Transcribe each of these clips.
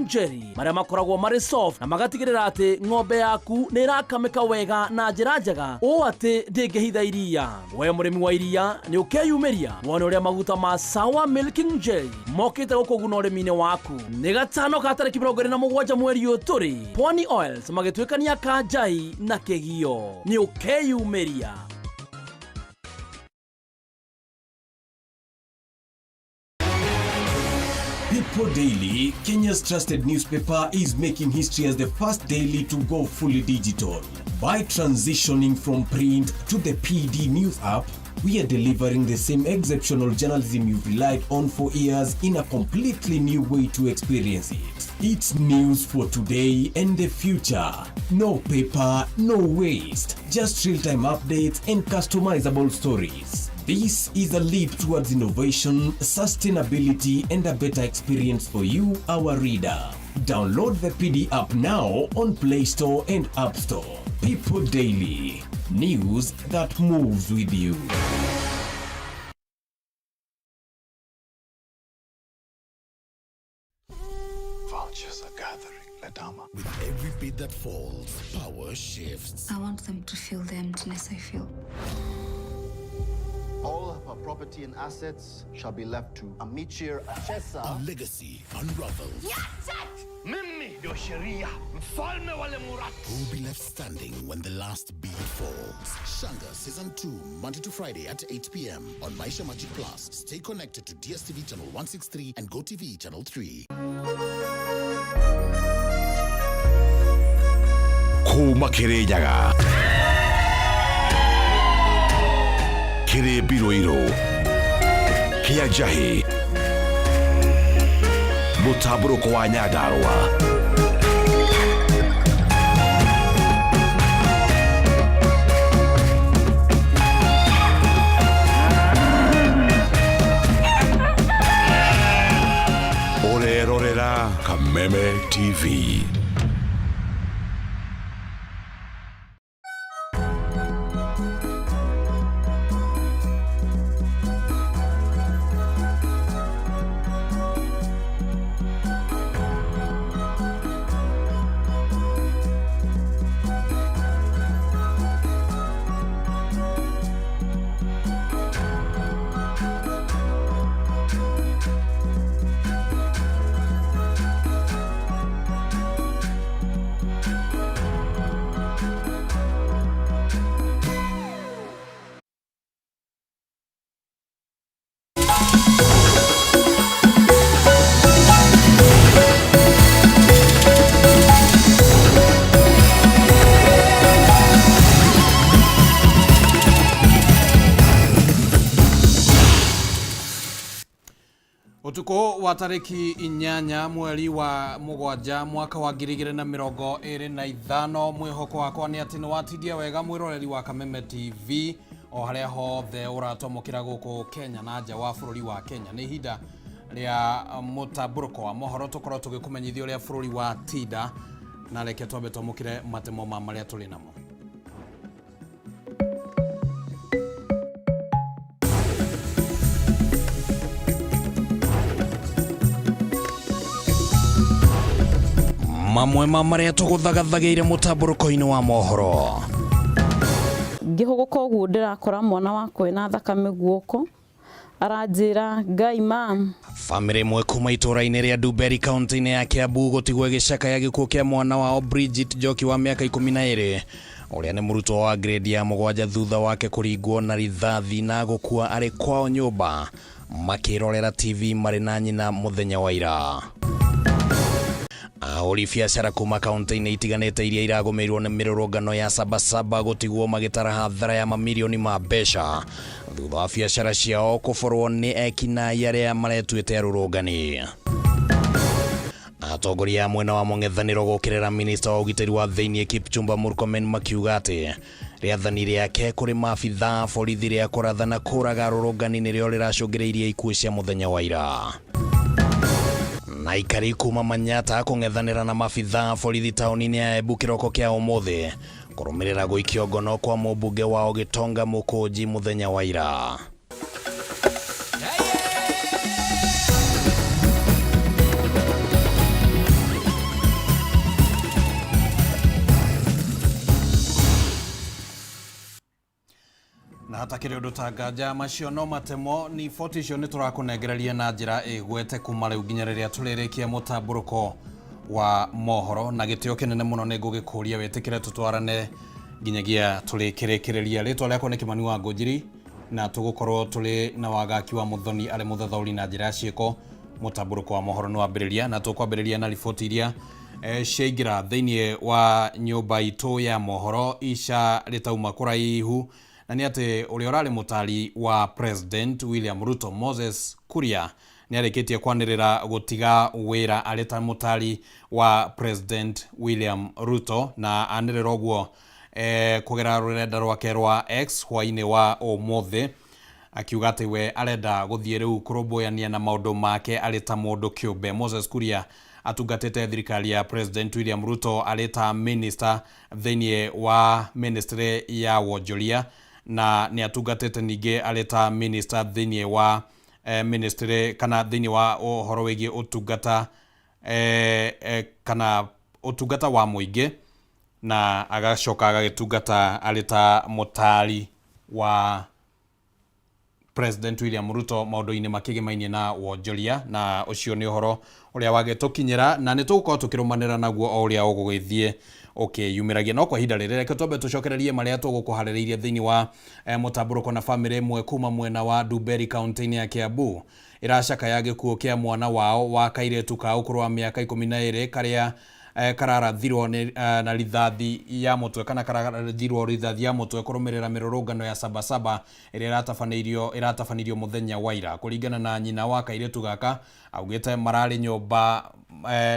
Jelly marĩa makoragwo marĩ soft na magatigĩrĩra atĩ ng'ombe yaku nĩ ĩrakamĩka wega na njĩra njega ũũ atĩ ndĩngĩhitha iria. We mũrĩmi wa iria nĩ ũkeyumĩria wone ũrĩa maguta ma Sawa Milking Jelly mokĩte gũkũguna ũrĩmi-inĩ waku. Nĩ gatano ka tarĩki 27 mweri ũyũ tũrĩ, Pwani Oils magĩtuĩkania Kanjai na Kĩgio. Nĩ ũkeyumĩria. People Daily, Kenya's trusted newspaper, is making history as the first daily to go fully digital. By transitioning from print to the PD News app, we are delivering the same exceptional journalism you've relied on for years in a completely new way to experience it. It's news for today and the future. No paper, no waste. Just real-time updates and customizable stories. This is a leap towards innovation, sustainability, and a better experience for you, our reader. Download the PD app now on Play Store and App Store. People Daily. News that moves with you. Vultures are gathering, Ledama. With every beat that falls, power shifts. I want them to feel the emptiness I feel. All of her property and assets shall be left to Amichir Achesa. A legacy unravels. Mimi ndio sheria, mfalme wa Lemurat. Who'll be left standing when the last bead falls? Shanga Season 2, Monday to Friday at 8 p.m. on Maisha Magic Plus. Stay connected to DSTV Channel 163 and GoTV Channel 3. Kuma Kirinyaga kĩrĩ mbirũirũ kĩa njahĩ mũtambũrũko wa Nyandarũa. Ũrerorera Kameme TV. Ũtukũ wa tarĩki 8 mweri wa 7 mwaka wa 2025, mwĩhoko wakwa nĩ atĩ nĩ watindia wega mwĩroreri wa Kameme TV o harĩa hothe ũratwamũkĩra gũkũ Kenya na nja wa bũrũri wa Kenya. Nĩ ihinda rĩa mũtambũrũko wa mohoro, tũkorwo tũgĩkũmenyithia ũrĩa bũrũri wa tinda, na reke twambe twamũkĩre matemo ma marĩa tũrĩ namo. Mamwe ma marĩa tũgũthagathagĩire mũtambũrũko-inĩ wa mohoro. Ngĩhũgũka ũguo ndĩrakora mwana wakwa ena thakame guoko, aranjĩra, "Ngai, mam." Bamĩrĩ ĩmwe kuma itũũra-inĩ rĩa Ndumberi kaunti-inĩ ya Kiambu gũtigwo ĩgĩcakaya gĩkuũ kĩa mwana wao Bridget Njoki wa mĩaka 12 ũrĩa nĩ mũrutwo wa grade ya 7 thutha wake kũringwo na rithathi na gũkua arĩ kwao nyũmba makĩrorera TV marĩ na nyina mũthenya wa ira. Ahũri biacara kuma kaunti-inĩ itiganĩte iria iragũmĩirwo nĩ mĩrũrũngano ya Sabasaba gũtigwo magĩtara hathara ya mamirioni ma mbeca thutha wa biacara ciao kũborwo nĩ ekinaĩ arĩa maretuĩte arũrũngani. Atongoria a mwena wa mũng'ethanĩro gũkĩrĩra minista wa ũgitĩri wa thĩinĩ Kipchumba Murkomen makiuga atĩ rĩathani rĩake kũrĩ maabithaa a borithi rĩa kũratha na kũraga arũrũngani nĩrĩo rĩracũngĩrĩirie ikuũ cia mũthenya wa ira. Na aikari kuma Manyata kũng'ethanĩra na maabithaa a borithi taũni-inĩ ya Embu kĩroko kĩa ũmũthĩ kũrũmĩrĩra gũikio ngono kwa mũmbunge wao Gitonga Mũkũnji mũthenya wa ira. Na hatakĩrĩ ũndũ ta nganja macio no matemo ni riboti icio nĩ tũrakũnengereria na njĩra ĩgwete kuma rĩu nginya rĩrĩa tũrĩrĩkia mũtambũrũko wa mohoro. Na gĩtĩo kĩnene mũno nĩ ngũgĩkũria wĩtĩkĩre tũtwarane nginyagia tũrĩkĩrĩkĩrĩria. Rĩtwa rĩakwa nĩ Kĩmani wa Ngũnjiri, na tũgũkorwo tũrĩ na Wangaki wa Mũthoni arĩ mũthathaũri na njĩra ya ciĩko. Mũtambũrũko wa mohoro nĩ wambĩrĩria, na tũkwambĩrĩria na riboti iria ciaingĩra thĩinĩ wa nyũmba itũ ya mohoro ica rĩtauma kũraihu, na nĩ atĩ ũrĩa ũrarĩ mũtari wa President William Ruto, Moses Kuria, nĩ arĩkĩtie kwanĩrĩra gũtiga wĩra arĩ ta mũtari wa President William Ruto, na anĩrĩra ũguo kũgerera rũrenda rwake rwa X hwaĩ-inĩ wa ũmũthĩ, akiuga atĩ we arenda gũthiĩ rĩu kũrũmbũyania na maũndũ make arĩ ta mũndũ kĩũmbe. Moses Kuria atungatĩte thirikari ya President William Ruto arĩ ta minister thĩinĩ wa ministry ya wonjoria, na nĩ atungatĩte ningĩ arĩ ta minister thĩinĩ wa ministry kana thĩinĩ wa ũhoro wĩgiĩ ũtungata kana ũtungata wa mũingĩ, na agacoka agagĩtungata arĩ ta mũtari wa President William Ruto maũndũ-inĩ makĩgĩmainie na wonjoria. Na ũcio nĩ ũhoro ũrĩa wagĩtũkinyĩra, na nĩ tũgũkorwo tũkĩrũmanĩra naguo o ũrĩa ũgũgĩthiĩ ũkĩyumĩragia. No kwa ihinda rĩrĩ, reke twambe tũcokererie marĩa tũgũkũharĩrĩirie thĩinĩ wa mũtambũrũko. Na bamĩrĩ ĩmwe kuma mwena wa Ndumberi kaunti-inĩ ya Kiambu ĩracakaya gĩkuũ kĩa mwana wao wa kairĩtu ka ũkũrũ wa mĩaka 12 karĩa kararathirwo na rithathi ya mũtwe kana kararathirwo rithathi ya mũtwe kũrũmĩrĩra mĩrũrũngano ya Sabasaba ĩrĩa ĩratabanĩirio mũthenya wa ira. Kũringana na nyina wa kairĩtu gaka, augĩte mararĩ nyũmba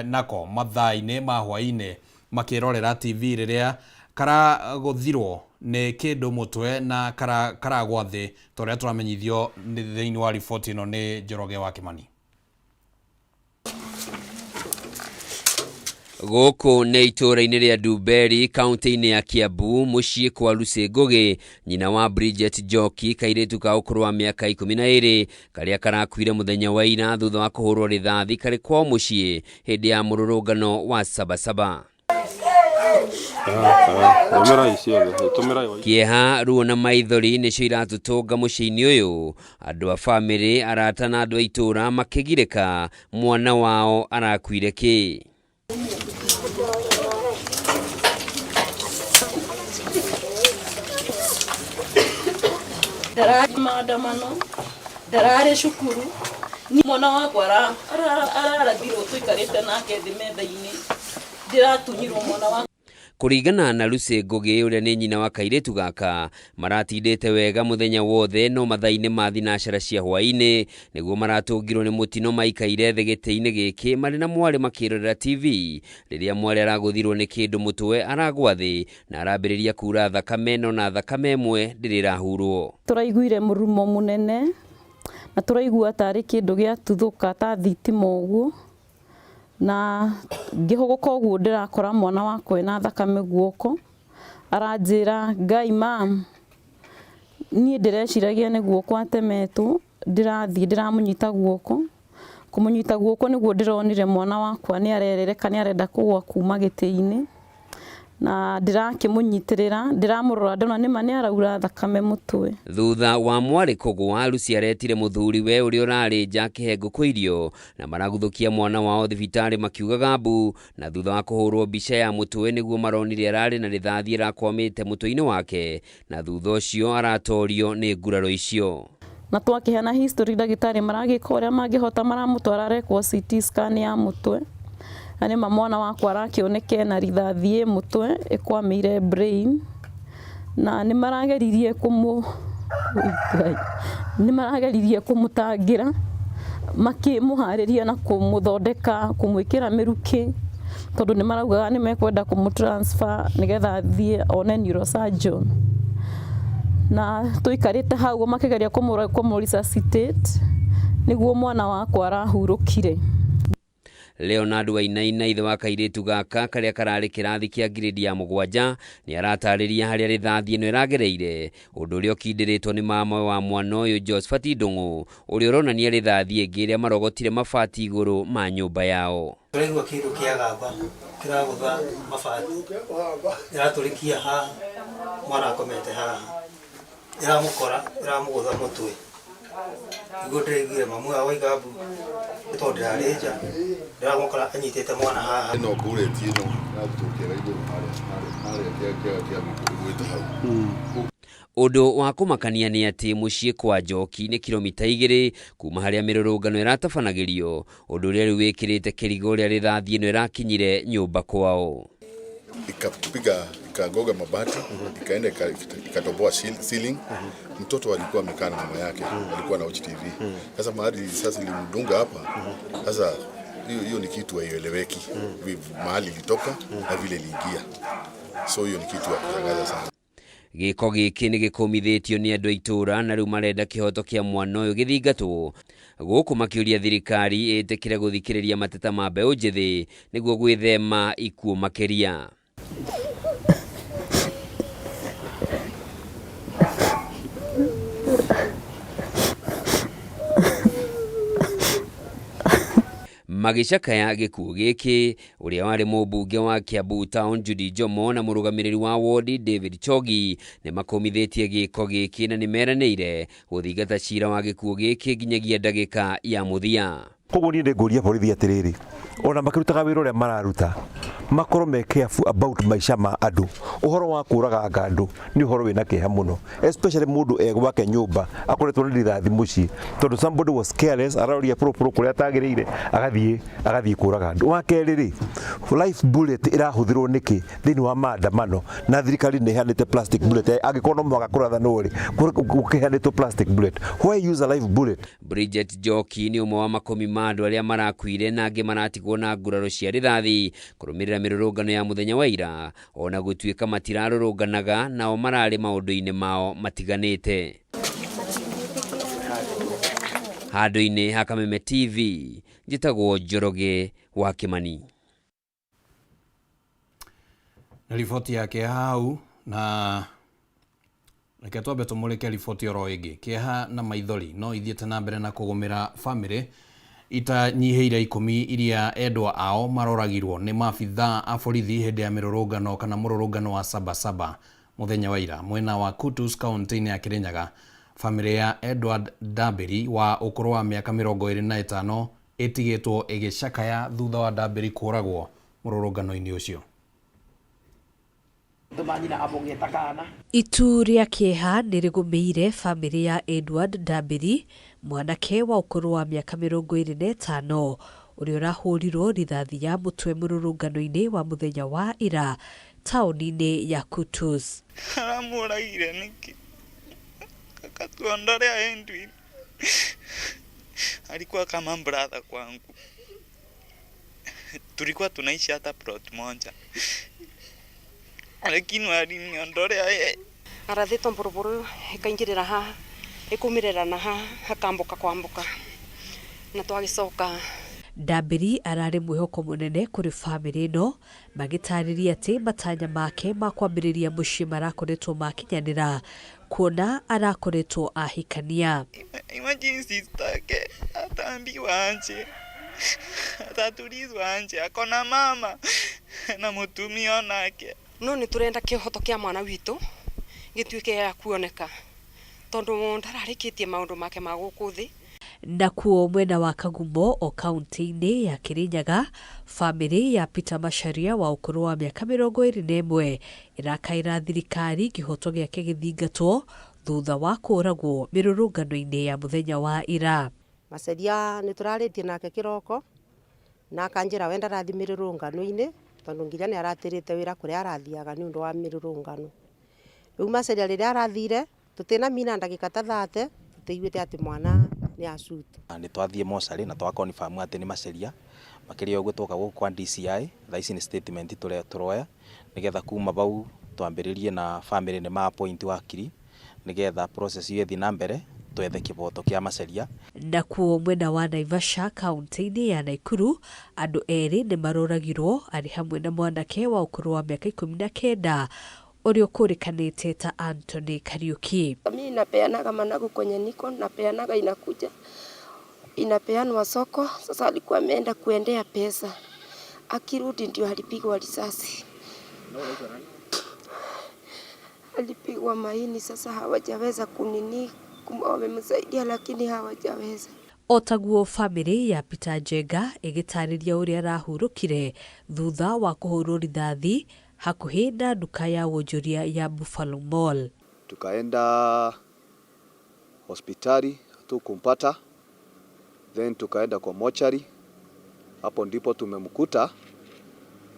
nako mathaa-inĩ ma hwaĩ-inĩ makĩrorera TV rĩrĩa karagũthirwo nĩ kĩndũ mũtwe na karagwa thĩ, ta ũrĩa tũramenyithio thĩinĩ wa riboti ĩno nĩ Njoroge wa Kĩmani. Gũkũ nĩ itũũra-inĩ rĩa Ndumberi kaunti-inĩ ya Kiambu, mũciĩ kwa Lucy Ngũgĩ, nyina wa Bridget Njoki, kairĩtu ka ũkũrũ wa mĩaka 12 karĩa karakuire mũthenya wa ira thutha wa kũhũrwo rithathi karĩ kwao mũciĩ hĩndĩ ya mũrũrũngano wa Sabasaba. Kĩeha, ruo na maithori nĩcio iratũtũnga mũciĩ-inĩ ũyũ. Andũ a bamĩrĩ, arata na andũ a itũũra makĩgirĩka mwana wao arakuire kĩ. Ndararĩ maandamano, ndararĩ cukuru, ni mwana wakwa ararathirwo tũikarĩte nake thĩ metha-inĩ, ndĩratunyirwo mwana wakwa. Kũringana na Lucy Ngũgĩ ũrĩa nĩ nyina wa kairĩtu gaka, maratindĩte wega mũthenya wothe, no mathaa-inĩ ma thinacara cia hwaĩ-inĩ nĩguo maratũngirwo nĩ mũtino maikaire thĩ gĩtĩ-inĩ gĩkĩ marĩ na mwarĩ makĩrorera TV. Rĩrĩa mwarĩ aragũthirwo nĩ kĩndũ mũtwe aragwa thĩ na arambĩrĩria kura thakame, no na thakame ĩmwe ndĩrĩ ĩrahurwo. Tũraiguire mũrumo mũnene na tũraigua tarĩ kĩndũ gĩatuthũka ta thitima ũguo, na ngĩhũgũka ũguo ndĩrakora mwana wakwa ena thakame guoko, aranjĩra Ngai mam, niĩ ndĩreciragia nĩ guoko atemetwo, ndĩrathiĩ ndĩramũnyita guoko, kũmũnyita guoko nĩguo ndĩronire mwana wakwa nĩ arerereka, nĩ arenda kũgwa kuma gĩtĩ-inĩ, na ndĩrakĩmũnyitĩrĩra, ndĩramũrora ndona nĩma nĩ araura thakame mũtwe. Thutha wa mwarĩ kũgwa, Lucy aretire mũthuri we ũrĩa ũrarĩ nja akĩhe ngũkũ irio, na maraguthũkia mwana wao thibitarĩ makiugaga mbu, na thutha wa kũhũrwo mbica ya mũtwe nĩguo maronire ararĩ na rithathi ĩrakwamĩte mũtwe-inĩ wake, na thutha ũcio aratorio nĩ nguraro icio. Na twakĩheana history, ndagĩtarĩ maragĩka ũrĩa mangĩhota, maramũtwara arekwo CT scan ya mũtwe, na nĩma mwana wakwa arakĩoneka ena rithathi ĩ mũtwe ĩkwamĩire brain, na nĩmarageririe kũmũtangĩra, makĩmũharĩria na kũmũthondeka, kũmwĩkĩra mĩrukĩ, tondũ nĩmaraugaga nĩmekwenda kũmũ transfer nĩgetha athiĩ one neurosurgeon. Na tũikarĩte hau makĩgeria kũmũ resuscitate nĩguo mwana wakwa arahurũkire. Leonard Wainaina, ithe wa kairĩtu gaka karĩa kararĩ kĩrathi kĩa ngirĩndi ya 7, nĩ aratarĩria harĩa rithathi ĩno ĩragereire, ũndũ ũrĩa ũkindĩrĩtwo nĩ mama wa mwana ũyũ Josephat Ndung'u, ũrĩa ũronania rithathi ĩngĩ ĩrĩa marogotire mabati igũrũ ma nyũmba yao. Tũraigua kĩndũ kĩagamba kĩragũtha mabati, ĩratũrĩkia haha, mwana akomete haha, Ĩramũkora ĩramũgũtha mũtwe. Nĩguo ndĩraiguire mamu wao oiga mbu nĩ tondũ ndĩrarĩ nja ndĩramũkora anyitĩte mwana haha. Ĩno bullet ĩno yarutwo kĩara igũrũ harĩa harĩa harĩa kĩara kĩa ngũkũ ĩgwĩte hau. Ũndũ wa kũmakania nĩ atĩ mũciĩ kwa Njoki nĩ kilomita 2 kuma harĩa mĩrũrũngano ĩratabanagĩrio, ũndũ ũrĩa rĩu wĩkĩrĩte kĩrigo ũrĩa rithathi ĩno ĩrakinyire nyũmba kwao. Ikapiga ikagonga mabati ikaenda ikatoboa ceiling. Mtoto alikuwa amekaa na mama yake, alikuwa na watch TV. Sasa mahali sasa ilimdunga hapa, sasa hiyo ni kitu haieleweki, mahali ilitoka na vile iliingia, so hiyo ni kitu ya kushangaza sana. Gĩko gĩkĩ nĩ gĩkũmithĩtio nĩ andũ a itũũra na rĩu marenda kĩhoto kĩa mwana ũyũ gĩthingatwo gũkũ makĩũria thirikari ĩtĩkĩre gũthikĩrĩria mateta ma mbeũ njĩthĩ nĩguo gwĩthema ikuũ makĩria. Magĩcakaya gĩkuũ gĩkĩ, ũrĩa warĩ mũmbunge wa Kiambu Town Judy Njomo na mũrũgamĩrĩri wa wodi David Chogi nĩ makũmithĩtie gĩko gĩkĩ na nĩ meranĩire gũthingata cira wa gĩkuũ gĩkĩ nginyagia ndagĩka ya mũthia. Koguo niĩ nĩngũria borithi atĩrĩrĩ, ona makĩrutaga wĩra ũrĩa mararuta makorwo me careful about maica ma andũ. Ũhoro wa kũraganga andũ nĩ ũhoro wĩna kĩeha mũno, especially mũndũ e gwake nyũmba akoretwo nĩ rithathi mũciĩ, tondũ somebody was careless, araroria pũrũpũrũ kũrĩa atagĩrĩire, agathiĩ kũraga andũ. Wa kerĩ rĩ, life bullet ĩrahũthĩrwo nĩkĩ thĩinĩ wa maandamano na thirikari nĩ ĩheanĩte plastic bullet? Angĩkorwo no mũhaka kũrathanwo rĩ, gũkĩheanĩtwo plastic bullet, why use a live bullet? Bridget Njoki nĩ ũmwe wa makũmi ma andũ arĩa marakuire na angĩ maratigwo na nguraro cia rithathi kũrũmĩrĩra mĩrũrũngano ya mũthenya wa ira, ona gũtuĩka matirarũrũnganaga nao mararĩ maũndũ-inĩ mao matiganĩte. Handũ-inĩ ha Kameme TV, njĩtagwo Njoroge wa Kĩmani. Na riboti ya kĩeha hau, na reke twambe tũmũrĩke riboti oro ĩngĩ. Kĩeha na maithori no ithiĩte na mbere na kũgũmĩra bamĩrĩ itanyihĩire 10 iria endwa ao maroragirwo nĩ maabithaa a borithi hĩndĩ ya mĩrũrũngano kana mũrũrũngano wa Sabasaba mũthenya wa ira mwena wa Kutus kaunti-inĩ ya Kirinyaga. Bamĩrĩ ya Edward Ndambĩri wa ũkũrũ wa mĩaka 25 ĩtigĩtwo ĩgĩcakaya thutha wa Ndambĩri kũragwo mũrũrũngano-inĩ ũcio. Itu rĩa kĩeha nĩ rĩgũmĩire bamĩrĩ ya Edward Ndambĩri, mwanake wa ũkũrũ wa mĩaka 25 ũrĩa ũrahũrirwo rithathi ya mũtwe mũrũrũngano-inĩ wa mũthenya wa ira taũni-inĩ ya Kutus. Aramũragire nĩkĩ? Akatuondolea Edwin. Alikuwa kama brother kwangu. Tulikuwa tunaishi hata plot moja. Lakini waliniondolea yeye. Arathĩtwo mbũrũbũrũ ĩkaingĩrĩra haha, ĩkumĩrĩra na haha, hakambũka kwambũka. Na twagĩcoka. Ndambĩri ararĩ mwĩhoko mũnene kũrĩ bamĩrĩ ĩno, magĩtarĩria atĩ matanya make ma kwambĩrĩria mũciĩ marakoretwo makinyanĩra, kuona arakoretwo ahikania. Imagine sister yake ataambiwa aje, atatulizwa aje, akona mama na mũtumia onake. No nĩ tũrenda kĩhoto kĩa mwana witũ gĩtuĩke gĩa kuoneka, tondũ ndararĩkĩtie maũndũ make ma gũkũ thĩ. Nakuo mwena wa Kagumo o kaunti-inĩ ya Kirinyaga, bamĩrĩ ya Peter Macharia wa ũkũrũ wa mĩaka 21 ĩrakaĩra thirikari kĩhoto gĩake gĩthingatwo thutha wa kũragwo mĩrũrũngano-inĩ ya mũthenya wa ira. Macharia nĩ tũrarĩtie nake kĩroko na akanjĩra we ndarathiĩ mĩrũrũngano-inĩ tondũ nginya nĩ aratĩrĩte wĩra kũrĩa arathiaga nĩ ũndũ wa mĩrũrũngano. Rĩu Macharia rĩrĩa arathire tũtinamina ndagĩka ta 30 tũtiguĩte atĩ mwana nĩ acutwo. Nĩ twathiĩ mocarĩ na twa confirm atĩ nĩ Macharia. Makĩria ũguo twoka gũkũ kwa DCI, thaa ici nĩ statement tũroya nĩgetha kuma bau twambĩrĩrie na family nĩ ma appoint wakiri nĩgetha process ĩyo ĩthiĩ na mbere twethe kĩboto kĩa Macharia. Nakuo mwena wa Naivasha kaunti-inĩ ya Naikuru, andũ erĩ nĩ maroragirwo arĩ hamwe na mwanake wa ũkũrũ wa mĩaka 19 ũrĩa ũkũrĩkanĩte ta Anthony Kariuki. Mimi napeanaga managu kwenye niko, napeanaga inakuja, inapeanwa soko. Sasa alikuwa ameenda kuendea pesa, akirudi ndio alipigwa risasi. Alipigwa maini, sasa hawajaweza kunini, wamemsaidia lakini hawajaweza. O taguo bamĩrĩ ya Peter Njenga ĩgĩtarĩria ũrĩa arahurũkire thutha wa kũhũrwo rithathi hakuhĩ na nduka ya wonjoria ya Buffalo Mall. Tukaenda hospitali hatukumpata, then tukaenda kwa mochari, hapo ndipo tumemkuta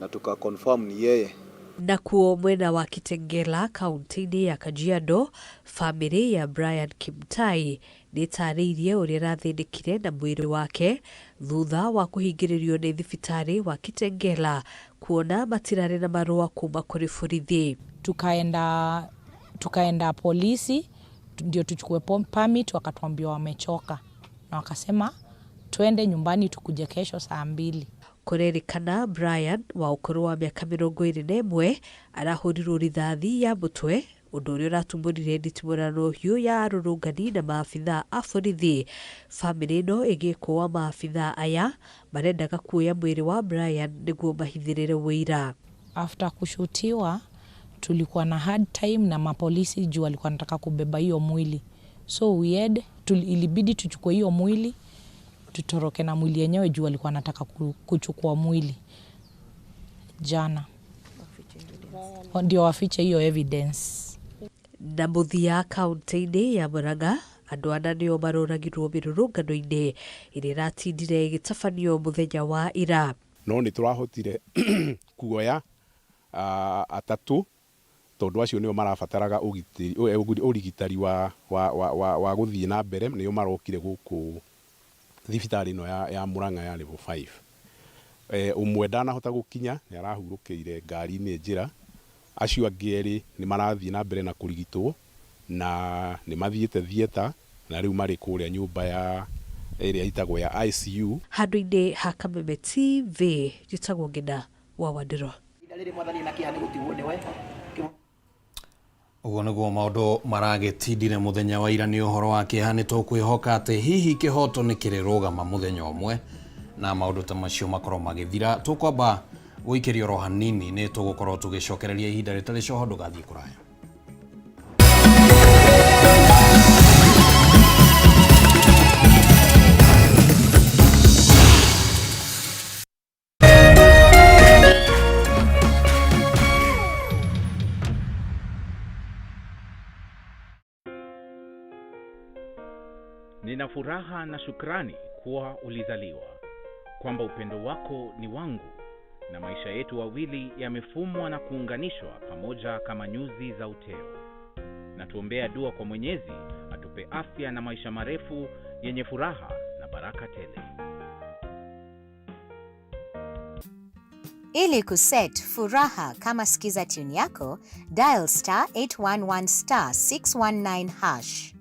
na tukaconfirm ni yeye. Nakuo mwena wa Kitengela kaunti-inĩ ya Kajiado, bamĩrĩ ya Brian Kimtai nĩ ĩtarĩirie ũrĩa ĩrathĩnĩkire na mwĩrĩ wake thutha wa kũhingĩrĩrio nĩ thibitarĩ wa Kitengela kuona matirarĩ na marũa kuma kũrĩ borithi. Tukaenda polisi ndio tuchukue permit, wakatuambia wamechoka na wakasema twende nyumbani tukuje kesho saa 2. Kũrerĩkana Brian wa ũkũrũ wa mĩaka 21 arahũrirwo rithathi ya mũtwe, ũndũ ũrĩa ũratumũrire nditimũrano hiũ ya arũrũngani na maabithaa a borithi. Bamĩrĩ ĩno ĩgĩkũa maabithaa aya marendaga kuoya mwĩrĩ wa Brian nĩguo mahithĩrĩre ũira. After kushutiwa tulikuwa na hard time na mapolisi juu walikuwa wanataka kubeba hiyo mwili, so ilibidi tuchukue hiyo mwili tutoroke na mwili yenyewe juu walikuwa wanataka kuchukua mwili jana ndio wafiche hiyo evidence. Na mũthia kaunti-inĩ ya Murang'a andũ ana nĩo maroragirwo mĩrũrũngano-inĩ ĩrĩa ĩratindire ĩgĩtabanio mũthenya wa ira. No nĩ tũrahotire kuoya atatũ tondũ acio nĩo marabataraga ũrigitari wa gũthiĩ na mbere, nĩo marokire gũkũ thibitarĩ ĩno ya Murang'a ya level 5. Ũmwe ndanahota gũkinya, nĩ arahurũkĩire ngari-inĩ njĩra, acio angĩ erĩ nĩ marathiĩ na mbere na kũrigitwo na nĩ mathiĩte theatre na rĩu marĩ kũrĩa nyũmba ya ĩrĩa ĩtagwo ya ICU. Handũ-inĩ ha Kameme TV njĩtagwo Ngina wa Wandĩro. Ũguo nĩguo maũndũ maragĩtindire mũthenya wa ira. Nĩ ũhoro wa kĩeha, nĩ tũkwĩhoka atĩ hihi kĩhoto nĩ kĩrĩrũgama mũthenya ũmwe na maũndũ ta macio makorwo magĩthira. Tũkwamba gũikĩrio oro hanini, nĩ tũgũkorwo tũgĩcokereria ihinda rĩtarĩ coho, ndũgathiĩ kũraya. Nina furaha na shukrani kuwa ulizaliwa, kwamba upendo wako ni wangu na maisha yetu wawili yamefumwa na kuunganishwa pamoja kama nyuzi za uteo. Na tuombea dua kwa Mwenyezi atupe afya na maisha marefu yenye furaha na baraka tele. Ili kuset furaha kama skiza tune yako, dial star 811 star 619 hash.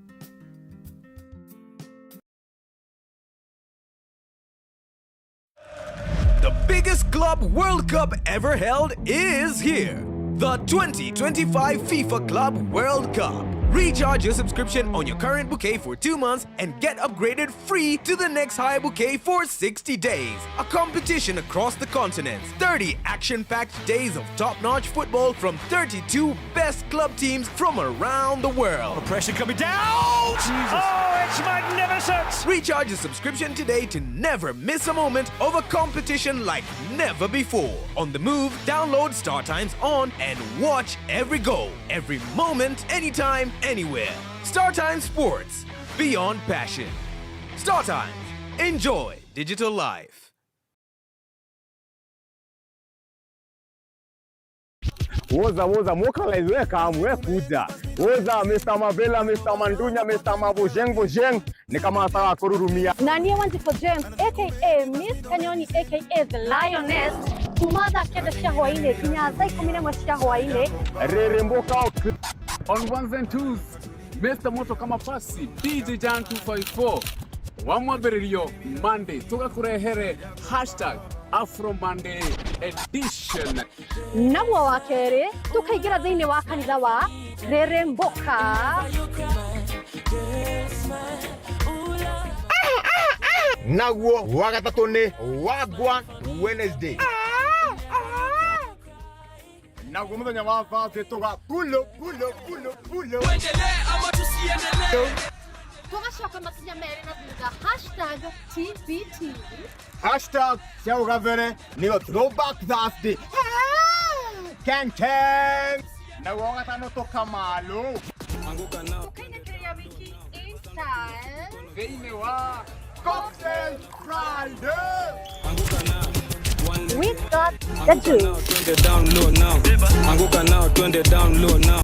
The biggest Club World Cup ever held is here. The 2025 FIFA Club World Cup. Recharge your subscription on your current bouquet for 2 months and get upgraded free to the next higher bouquet for 60 days. A competition across the continents. 30 action packed days of top notch football from 32 best club teams from around the world. The pressure coming down! Oh, it's magnificent! Recharge your subscription today to never miss a moment of a competition like never before. On the move, download Star Times On and watch every goal, every moment, anytime, anywhere. Star Times Sports, beyond passion. Star Times, enjoy digital life. Woza woza mokalize, we kam, we kuja woza. Mr Mavela, Mr Mandunya, Mr Mabojeng Bojeng ni kama sawa kururumia. Na niĩ Wanjikũ James aka Miss Kanyoni aka The Lioness, kuma thaa 9 cia hwaĩ-inĩ nginya thaa 11 cia hwaĩ-inĩ. Rĩrĩmbũka. On ones and twos, Mr Moto kama pasi DJ Jan 254 wa mwambĩrĩrio Monday tũgakũrehere hashtag Afro Monday edition. Naguo wa kerĩ tũkaingĩra thĩinĩ wa kanitha wa Rĩrĩmbũka. Naguo wa gatatũ nĩ Wagwan Wednesday. Na Naguo muthenya wa Thursday tuga pulo pulo pulo pulo. Tugacoka makinya merĩ na thutha hashtag TBT. Hashtag cia ũgabere nĩyo throwback Thursday. Keng keng. Naguo gatano tũkamalo. Tukainĩkĩria wiki in style. Thĩinĩ wa Cocktail Friday. We got the juice. Twende down low now. Anguka nao twende down low now.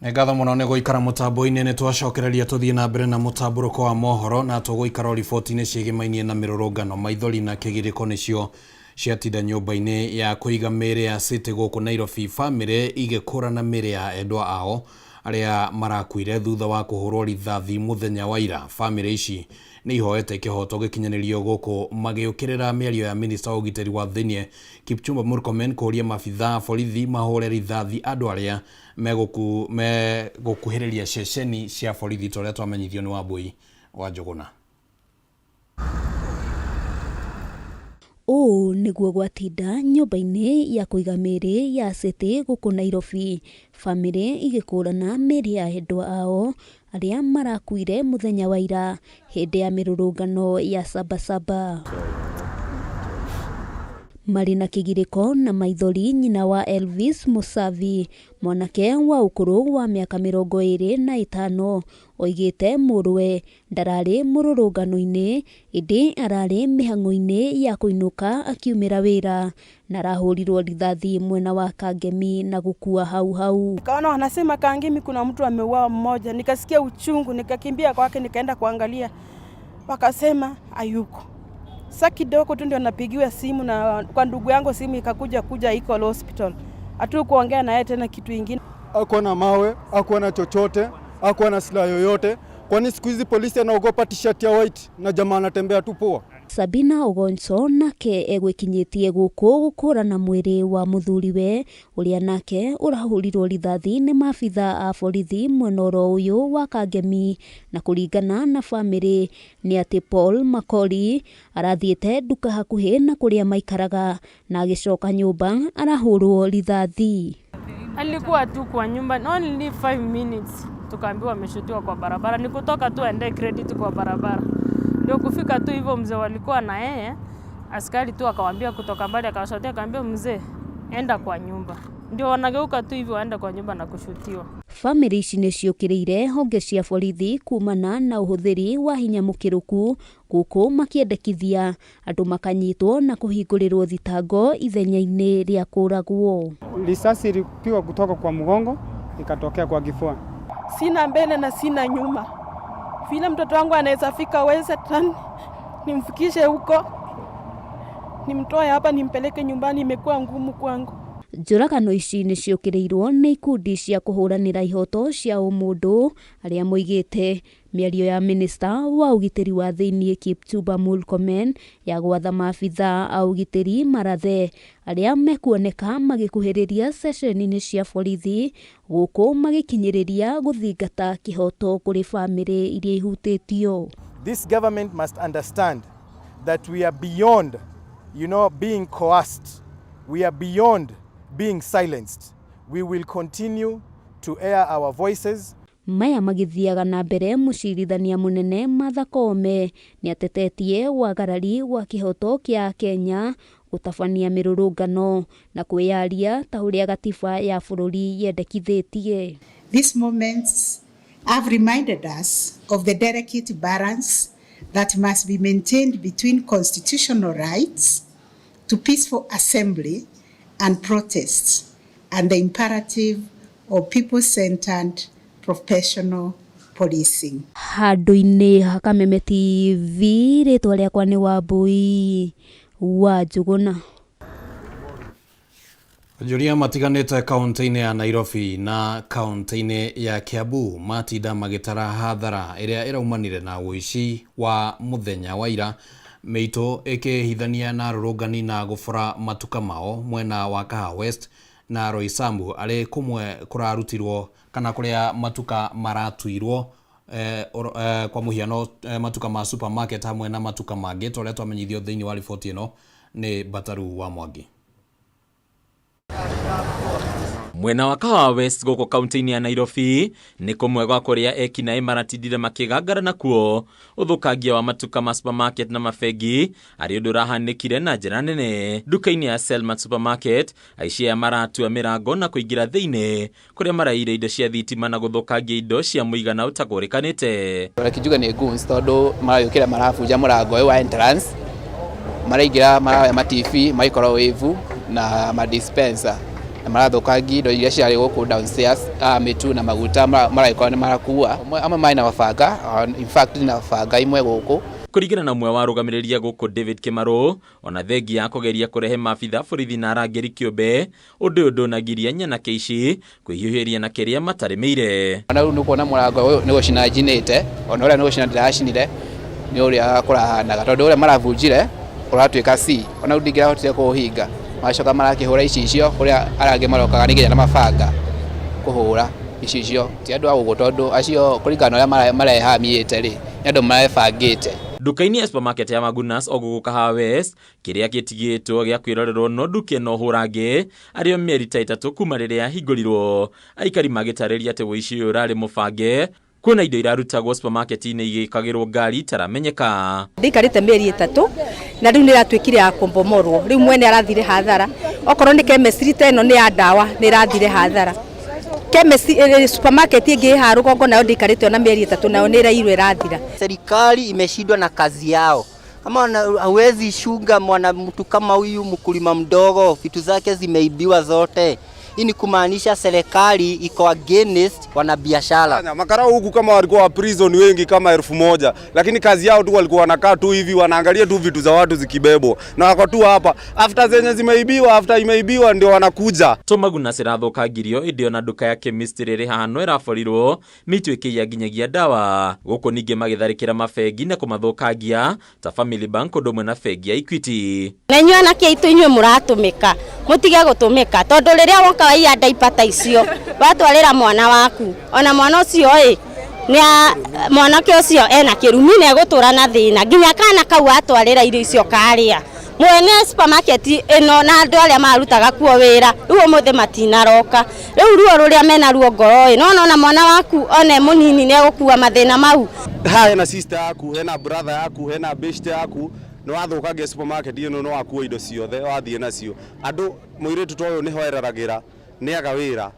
Nĩ ngatho mũno nĩ gũikara mũtambo-inĩ. Nĩ twacokereria tũthiĩ na mbere na mũtambũrũko wa mohoro na tũgũikara riboti-inĩ ciĩgĩmainie na mĩrũrũngano. Maithori na kĩgirĩko nĩcio ciatinda nyũmba-inĩ ya kũiga mĩĩrĩ ya City gũkũ Nairobi, bamĩrĩ igĩkũrana mĩĩrĩ ya endwa ao arĩa marakuire thutha wa kũhũrwo rithathi mũthenya wa ira. Bamĩrĩ ici nĩ ihoete kĩhoto gĩkinyanĩrio gũkũ magĩũkĩrĩra mĩario ya minista wa ũgitĩri wa thĩinĩ Kipchumba Murkomen kũũria maabithaa a borithi mahũre rithathi andũ arĩa megũkuhĩrĩria ceceni cia borithi ta ũrĩa twamenyithio nĩ Wambui wa Njũgũna. Ũũ nĩguo gwatinda nyũmba-inĩ ya kũiga mĩĩrĩ ya City gũkũ Nairobi, bamĩrĩ igĩkũrana mĩĩrĩ ya endwa ao arĩa marakuire mũthenya wa ira hĩndĩ ya mĩrũrũngano ya Sabasaba. Marĩ na kĩgirĩko na maithori, nyina wa Elvis Musavi, mwanake wa ũkũrũ wa mĩaka 25, oigĩte mũrũwe ndararĩ mũrũrũngano-inĩ ĩndĩ ararĩ mĩhang'o-inĩ ya kũinũka akiumĩra wĩra na arahũrirwo rithathi mwena wa Kangemi na gũkua hau hau. Nikaona wanasema Kangemi kuna mtu ameuawa mmoja, nikasikia uchungu, nikakimbia kwake, nikaenda kuangalia, wakasema hayuko. Sa kidogo tu ndio napigiwa simu na kwa ndugu yangu, simu ikakuja kuja iko hospital, hatukuongea naye tena kitu ingine. Hakuwa na mawe, hakuwa na chochote, hakuwa na silaha yoyote. Kwani siku hizi polisi anaogopa t-shirt ya white na jamaa anatembea tu poa? Sabina Ogonso nake egwĩkinyĩtie gũkũ gũkũrana mwĩrĩ wa mũthuriwe ũrĩa nake ũrahũrirwo rithathi nĩ maabitha a borithi mwena oro ũyũ wa Kangemi, na kũringana na bamĩrĩ nĩ atĩ Paul Makori arathiĩte nduka hakuhĩ na kũrĩa maikaraga na agĩcoka nyũmba arahũrwo rithathi. Alikuwa tu kwa nyumba only 5 minutes, tukaambiwa ameshutiwa kwa barabara. Ni kutoka tu aende credit kwa barabara, ndio kufika tu hivyo, mzee walikuwa na yeye, askari tu akawaambia kutoka mbali, akawashutia, akaambia mzee enda kwa nyumba, ndio wanageuka tu hivyo waenda kwa nyumba na kushutiwa. Bamĩrĩ ici nĩ ciũkĩrĩire honge cia borithi kumana na ũhũthĩri wa hinya mũkĩrũku gũkũ makĩendekithia andũ makanyitwo na kũhingũrĩrwo thitango ithenya-inĩ rĩa kũragwo. Risasi ilipigwa kutoka kwa mgongo ikatokea kwa kifua. Sina mbele na sina nyuma, vile mtoto wangu anaweza fika Western, nimfikishe huko, nimtoe hapa, nimpeleke nyumbani, imekuwa ngumu kwangu. Njũragano ici nĩ ciũkĩrĩirwo nĩ ikundi cia kũhũranĩra ihoto cia ũmũndũ arĩa moigĩte mĩario ya minista wa ũgitĩri wa thĩinĩ Kipchumba Murkomen ya gwatha maabitha a ũgitĩri marathe arĩa mekuoneka magĩkuhĩrĩria ceceni-inĩ cia borithi gũkũ magĩkinyĩrĩria gũthingata kĩhoto kũrĩ bamĩrĩ iria ihutĩtio. This government must understand that we are beyond, being coerced. We are beyond being silenced. We will continue to air our voices. Maya magĩthiaga na mbere, mũcirithania mũnene Martha Koome nĩ atetetie wagarari wa kĩhoto kĩa Kenya gũtabania mĩrũrũngano na kwĩyaria ta ũrĩa gatiba ya bũrũri yendekithĩtie. These moments have reminded us of the delicate balance that must be maintained between constitutional rights to peaceful assembly and protests and the imperative of people-centered professional policing. Handũ-inĩ ha Kameme TV, rĩtwa rĩakwa nĩ Wambui wa Njũgũna. Onjoria matiganĩte kaunti-inĩ ya Nairobi na kaunti-inĩ ya Kiambu matinda magĩtara hathara ĩrĩa ĩraumanire na ũici wa mũthenya wa ira, mĩitũ ĩkĩhithania na arũrũngani na gũbora matuka mao mwena wa Kahawa West. Na Roysambu arĩ kũmwe kũrarutirwo kana kũrĩa matuka maratuirwo kwa mũhiano matuka ma supermarket hamwe na matuka mangĩ ta ũrĩa twamenyithio thĩinĩ wa riboti ĩno nĩ Bataru wa Mwangi. Mwena wa Kahawa West gũkũ kaunti-inĩ ya Nairobi nĩ kũmwe gwa kũrĩa ekinaĩ maratindire makĩgangara nakuo ũthũkangia wa matuka ma supermarket na mabengi arĩ ũndũ ũrahanĩkire na njĩra nene. Nduka-inĩ ya Selmart Supermarket aici aya maratua mĩrango na kũingĩra thĩinĩ kũrĩa maraiyire indo cia thitima na gũthũkangia indo cia mũigana ũtagũrĩkanĩte. Reke njuge nĩ goons tondũ maragĩũkĩra marabunja mũrango ũyũ wa entrance, maraingĩra maroya ma TV, microwave na ma dispenser na marathũkangia indo iria ciarĩ gũkũ downstairs, mĩtu na maguta maragĩkorwo nĩ marakua. Amwe marĩ na mabanga, in fact ndĩ na banga imwe gũkũ. Kũringana na ũmwe wa arũgamĩrĩri a gũkũ David Kĩmarũ, ona thengia ya kũgeria kũrehe maabitha borithi na arangĩri kĩũmbe, ũndũ ũyũ ndũnagiria nyanake ici kwĩhiũhĩria na kĩrĩa matarĩmĩire. Ona rĩu nĩ ũkuona mũrango ũyũ nĩ gũcina njinĩte, ona ũrĩa nĩ gũcina ndĩracinire nĩ ũrĩa kũrahanaga tondũ ũrĩa marabunjire ũratuĩka C, ona rĩu ndingĩrahotire kũũhinga. Magacoka marakĩhũra icicio kũrĩa arĩa angĩ marokaga nginya na mabanga kũhũra icicio. Ti andũ a gũkũ tondũ acio kũringana na ũrĩa marehamĩte rĩ, nĩ andũ marebangĩte. Nduka-inĩ ya supermarket ya Magunas o gũkũ Kahawa West kĩrĩa gĩtigĩtwo gĩa kwĩrorerwo no nduka ĩno hũrange arĩo mĩeri ta 3 kuma rĩrĩa yahingũrirwo. Aikari magĩtarĩria atĩ ũici ũyũ ũrarĩ mũbange kuona indo irarutagwo supermarket-inĩ igĩkagĩrwo ngari itaramenyeka. Ndĩikarĩte mĩeri 3 na rĩu nĩratuĩkire ya kũmbomorwo, rĩu mwene arathire hathara. Okorwo nĩ chemistry ta ĩno nĩ ya ndawa nĩrathire hathara. Chemistry, supermarket ĩngĩ ĩ haha rũgongo nayo ndĩikarĩte ona mĩeri 3 nayo nĩĩrairwo ĩrathira. Serikali imeshindwa na kazi yao. Kama hauwezi shunga mwana mtu kama huyu mkulima mdogo, vitu zake zimeibiwa zote. Hii ni kumaanisha serikali iko against wanabiashara. Makarao huku kama walikuwa wa prison wengi kama 1000, lakini kazi yao tu walikuwa wanakaa tu hivi wanaangalia tu vitu za watu zikibebwa. Na wako tu hapa after zenye zimeibiwa, after imeibiwa ndio wanakuja. Tũmaguna cirathũkangirio ĩndĩ ona nduka ya chemistry ĩrĩ haha no ĩraborirwo mĩitũ ĩkĩiya nginyagia ndawa. Gũkũ ningĩ magĩtharĩkĩra mabengi na kũmathũkangia ta Family Bank ũndũ ũmwe na bengi ya Equity. Na inyuĩ anake aitũ inyuĩ mũratũmĩka, mũtige gũtũmĩka tondũ rĩrĩa woka waiya ndaipa ta icio watwarĩra mwana waku, ona mwana ũcio ĩ nĩ mwanake ũcio ena kĩrumi na egũtũra na thĩna nginya kana kau watwarĩra irio icio karĩa. Mwene supermarket ĩno na andũ arĩa marutaga kuo wĩra rĩu ũmũthĩ matinaroka, rĩu ruo rũrĩa mena ruo ngoro ĩ, no nona mwana waku one mũnini nĩ egũkua mathĩna mau. Haha hena sister yaku, hena brother yaku, hena best yaku, nĩ wathũkangia supermarket ĩno nĩ wakua indo ciothe wathiĩ nacio. Andũ mũirĩtu ta ũyũ nĩho eraragĩra, nĩaga wĩra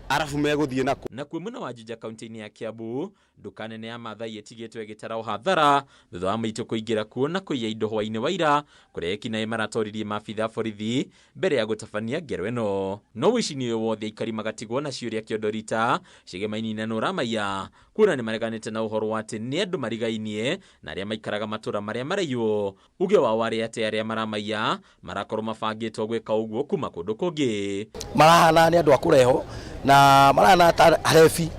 arabu megũthiĩ nako. Nakuo mwena wa Juja kaunti-inĩ ya Kiambu, nduka nene ya Maathai ĩtigĩtwo ĩgĩtara hathara thutha wa maitũ kũingĩra kuo na kũiya indo hwaĩ-inĩ wa ira kũrĩa ekinaĩ maratoririe maabitha a borithi mbere ya gũtabania ngero ĩno. No ũici-inĩ ũyũ wothe aikari magatigwo na ciũria kĩondo rita ciĩgemaini na nũramaiya kuona nĩ mareganĩte na ũhoro wa atĩ nĩ andũ marigainie na arĩa maikaraga matũra marĩa maraiywo. Uge wao warĩ atĩ arĩa maramaiya marakorwo mabangĩtwo gwĩka ũguo kuma kũndũ kũngĩ. Marahana nĩ andũ a kũrehwo na marahana ta arebi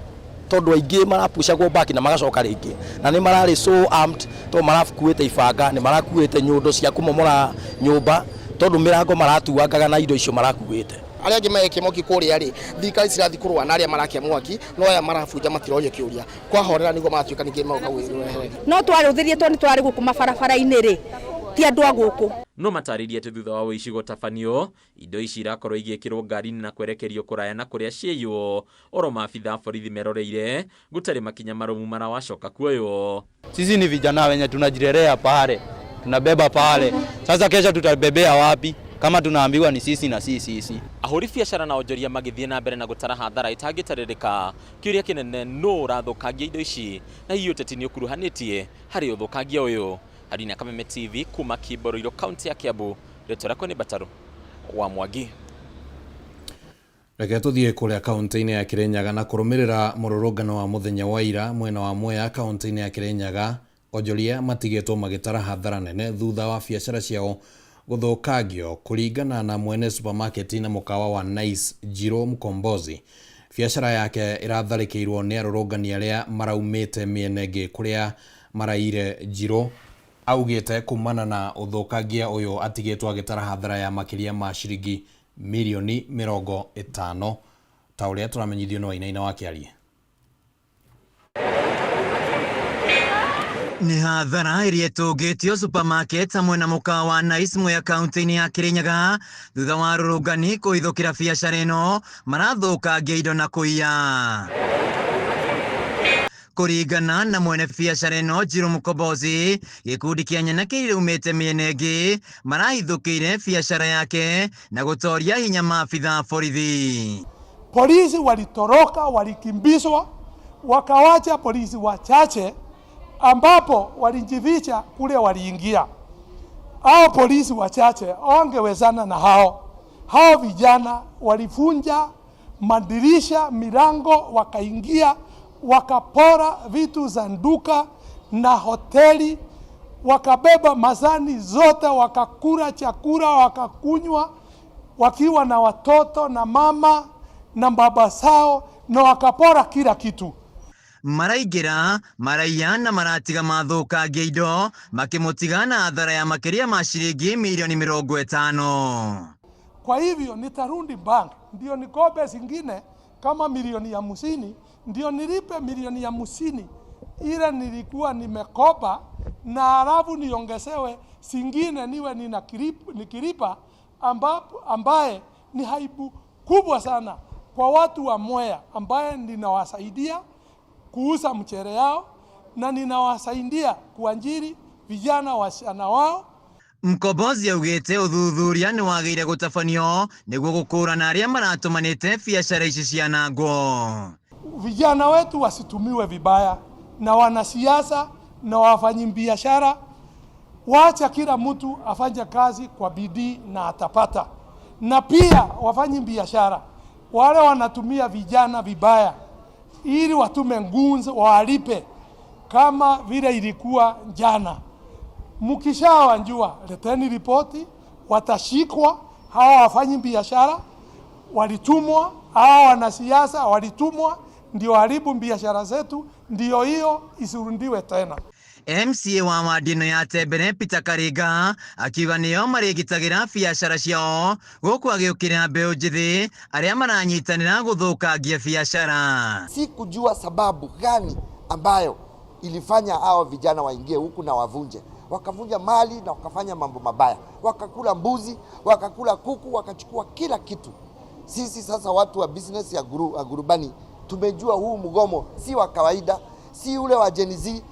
tondũ aingĩ marapucagwo back na magacoka rĩngĩ na nĩ mararĩ so armed tondũ marakuĩte ibanga, nĩ marakuĩte nyũndo cia kũmomora nyũmba tondũ mĩrango maratuangaga na indo icio marakuĩte. Arĩa angĩ marekia mwaki kũrĩa rĩ, thirikari cirathiĩ kũrũa na arĩa marakia mwaki, no aya marabunja matirorio kĩũria. Kwahorera nĩguo maratuĩka ningĩ magoka gwĩrehereria. No twarũthirie tondũ nĩ tũrarĩ gũkũ mabarabara-inĩ rĩ, ti andũ a gũkũ. No matarĩrie atĩ thutha wa ũici gũtabanio, indo ici irakorwo igĩkĩrwo ngari-inĩ na kwerekerio kũraya na kũrĩa ciaiywo, oro maabitha a borithi meroreire gũtarĩ makinya marũmu marawacoka kuoywo. Sisi ni vijana wenye tunajirelea pale, tunabeba pale. Sasa kesho tutabebea wapi kama tunaambiwa ni sisi na si sisi? Ahũri biacara na onjoria magĩthiĩ na mbere na gũtara hathara ĩtangĩtarĩrĩka. Kĩũria kĩnene nũ ũrathũkangia indo ici na hihi ũteti nĩ ũkuruhanĩtie harĩ ũthũkangia ũyũ. Harina Kameme TV kuma Kiborillo kaunti ya Kiambu, rĩtwa rĩakwa nĩ Bataru wa Mwangi. Reke tũthiĩ kũrĩa kaunti-inĩ ya Kirinyaga na kũrũmĩrĩra mũrũrũngano wa mũthenya wa ira mwena wa Mwea kaunti-inĩ ya Kirinyaga. Onjoria matigĩtwo magĩtara hathara nene thutha wa biacara ciao gũthũkangio. Kũringana na mwene supermarket na mũkawa wa Nice Njirũ Mkombozi, biacara yake ĩratharĩkĩirwo nĩ arũrũngani arĩa maraumĩte mĩena ĩngĩ kũrĩa maraire. Njirũ augĩte kumana na ũthũkangia ũyũ atigĩtwo agĩtara hathara ya makĩria ma ciringi Mirioni 50 ta ũrĩa tũramenyithio nĩ Wainaina wa Kĩarie. Nĩ hathara ĩrĩa ĩtũngĩtio supermarket hamwe na mũkawa wa Nice Mwea kaunti-inĩ ya Kirinyaga thutha wa arũrũngani kũhithũkĩra biacara ĩno marathũkangia indo na kũiya. Kũringana na mwene biacara ĩno Njiru Mũkombozi, gĩkundi kĩa nyanake iria umĩte mĩena ĩngĩ marahithũkĩire biacara yake na gũtoria hinya maabitha a borithi. Polisi walitoroka, walikimbizwa, wakawacha polisi wachache ambapo walijificha kule waliingia. Hao polisi wachache wangewezana na hao. Hao vijana walivunja madirisha, milango, wakaingia, wakapora vitu za duka na hoteli, wakabeba mazani zote, wakakula chakula, wakakunywa wakiwa na watoto na mama na baba zao, na wakapora kila kitu. Maraingĩra maraiya na maratiga mathũkangia indo makĩmũtiga na hathara ya makĩria ma ciringi mirioni 50. Kwa hivyo nitarudi bank ndio nikope zingine kama milioni 50, ndio nilipe milioni 50 ile nilikuwa nimekopa, na halafu niongezewe zingine niwe nikilipa, ambaye ni aibu kubwa sana kwa watu wa Mwea ambaye ninawasaidia kuuza mchere yao na ninawasaidia kuajiri vijana wasichana wao. Mkombozi augĩte ũthuthuria nĩ wagĩrĩire gũtabanio nĩguo gũkũrana arĩa maratũmanĩte biacara ici cianangwo. Vijana wetu wasitumiwe vibaya na wanasiasa na wafanyibiashara. Wacha kila mtu afanye kazi kwa bidii na atapata. Na pia wafanyibiashara wale wanatumia vijana vibaya ili watume ngunzo walipe kama vile ilikuwa jana. Mkishawanjua leteni ripoti, watashikwa hawa wafanyi biashara walitumwa, hawa wanasiasa walitumwa ndio haribu biashara zetu, ndio hiyo isirundiwe tena. MCA wa wadi ĩno ya Tembere Peter Karinga akiuga nĩo marĩgitagĩra biacara ciao gũkũ agĩũkĩrĩra mbeũ njĩthĩ arĩa maranyitanĩra gũthũkangia biacara. Si kujua sababu gani ambayo ilifanya hao vijana waingie huku na wavunje, wakavunja mali na wakafanya mambo mabaya, wakakula mbuzi, wakakula kuku, wakachukua kila kitu. Sisi sasa watu wa business ya gurubani tumejua huu mgomo si wa kawaida, si ule wa Gen Z.